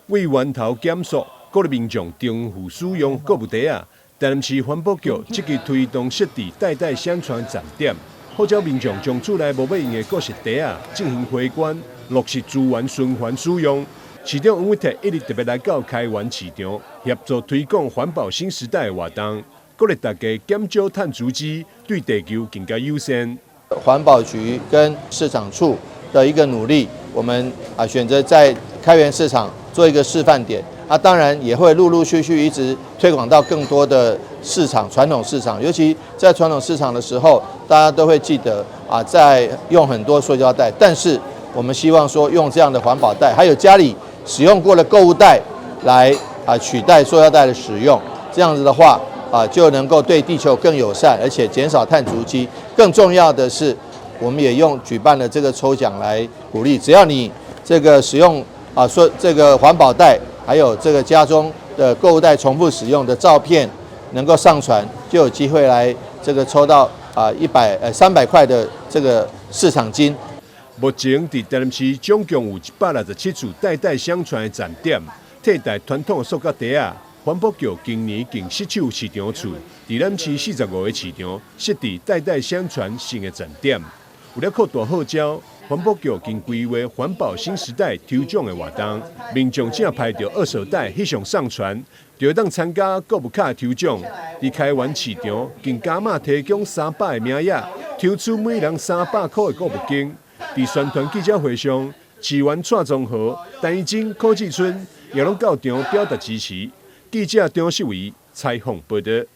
為源頭減塑，鼓勵民眾重複使用購物袋仔。台南市環保局積極推動設置袋袋相傳站點，號召民眾將厝內無欲用的過時袋仔進行回捐，落實資源循環使用。市長黃偉哲一日特別來到開元市場，協助推廣環保新時代的活動，鼓勵大家減少碳足跡，對地球更加友善。環保局跟市場處的一個努力，我們選擇在開元市場做一個示範點。當然也會陸陸續續一直推廣到更多的市場，傳統市場。尤其在傳統市場的時候，大家都會記得在用很多塑膠袋，但是我們希望說用這樣的環保袋，還有家裡使用過的購物袋來取代塑料袋的使用，這樣子的話就能夠對地球更友善，而且減少碳足跡。更重要的是，我們也用舉辦了這個抽獎來鼓勵，只要你這個使用說這個環保袋，還有這個家中的購物袋重複使用的照片能夠上傳，就有機會來這個抽到300塊的這個市場金。目前佇台南市總共有167處代代相傳的站點，替代傳統的塑膠袋仔。環保局今年共失守市場處，佇南市45個市場設置代代相傳新的站點。為了擴大號召，環保局經規劃環保新時代抽獎的活動，民眾只要拍著二手袋翕相上傳，就會當參加購物卡抽獎。佇開元市場，共加碼提供300個名額，抽取每人300箍的購物金。佇宣傳記者會上，市議員蔡宗和、陳怡貞、柯志春也攏到場表達支持。記者張世維採訪報導。